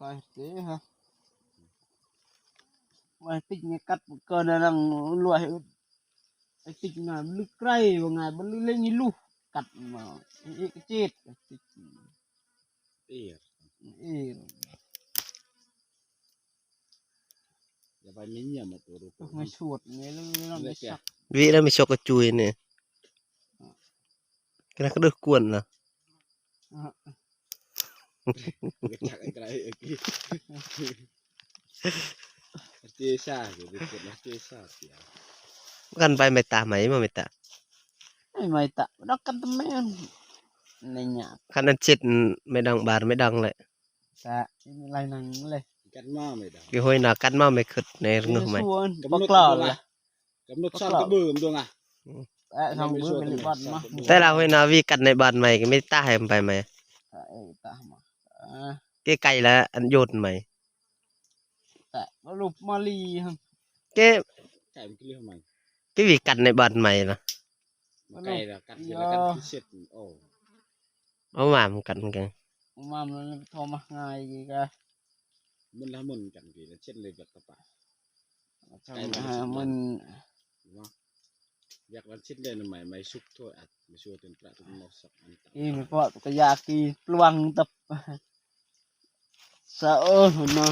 ໄປເດ້ຮະ ວ່າຕິດນີ້ກັດເກີນນັ້ນ ລວຍໄອ້ຕິດງານລຶກໄກວ່າງານ ມັນເລັງອີລູກກັດມາ ເອກເຈັດ ເອີ ເອີ ຢ່າໄປມີເມຍມາຕົວ ໄປສວດນີ້ ເລີຍ ເລີຍ ເລີຍ ເລີຍ ວິແລ້ວມີຊອກກະຈຸຍນີ້ ກະນັກກະດຶກກວນລະ ກະຈັກອັນຕະລາຍເອີ ເຈຊາ ເປັນຄົນເຈຊາເສຍ ກັນໄປໄມ້ຕາໄມ້ບໍ່ໄມ້ຕາ ໄມ້ຕາ ດອກກັນຕະແມ່ນ ໃນຍາມ ຄັນອັນເຈັດໄມ້ດອງບາດໄມ້ດອງແຫຼະ ກະໄລ່ນັ່ງເລີຍ ກັນມາໄມ້ດອງ ຄືຫ້ວຍນາກັນມາໄມ້ຂຶດໃນເຮືອໄມ້ ກຳນົດ ບັກຫຼໍ່ລະ ກຳນົດສອງກະເບີມດວງອະ ແຕ່ສອງເບີມກະລິບອດມາ ແຕ່ລະຫ້ວຍນາວີກັນໃນບາດໄມ້ກະມີຕາໃຫ້ມັນໄປໄມ້ ເອີ ຕາມາ ເອີ ເກໄກລະອັນໂຍນໄມ້ ແຕ່ວ່າລູກມາລີຫັ້ນ ເກ ໄກ່ມັນກິນເລື່ອງໃໝ່ ເກວິກັນໃນບາດໃໝ່ນະ ມັນໄກ່ລະກັນ ລະກັນເຊັດ ໂອ້ ເອົາມາມັນກັນກັນ ມາມັນໂທມາງ່າຍອີກກະ ມັນລະມັນກັນກີລະເຊັດເລີຍແບບຕະປະ ໄກ່ມັນ ມັນ ເນາະ ຢາກລັນຊິດເລີຍນຳໄມ້ ໄມ້ສຸກໂທດອັດ ມາຊ່ວຍເປັນປະຕຸນນອກສັກອັນຕະ ອີ ມັນເພາະກະຢາກກີປລວງຕັບ ສະເອີ ເນາະ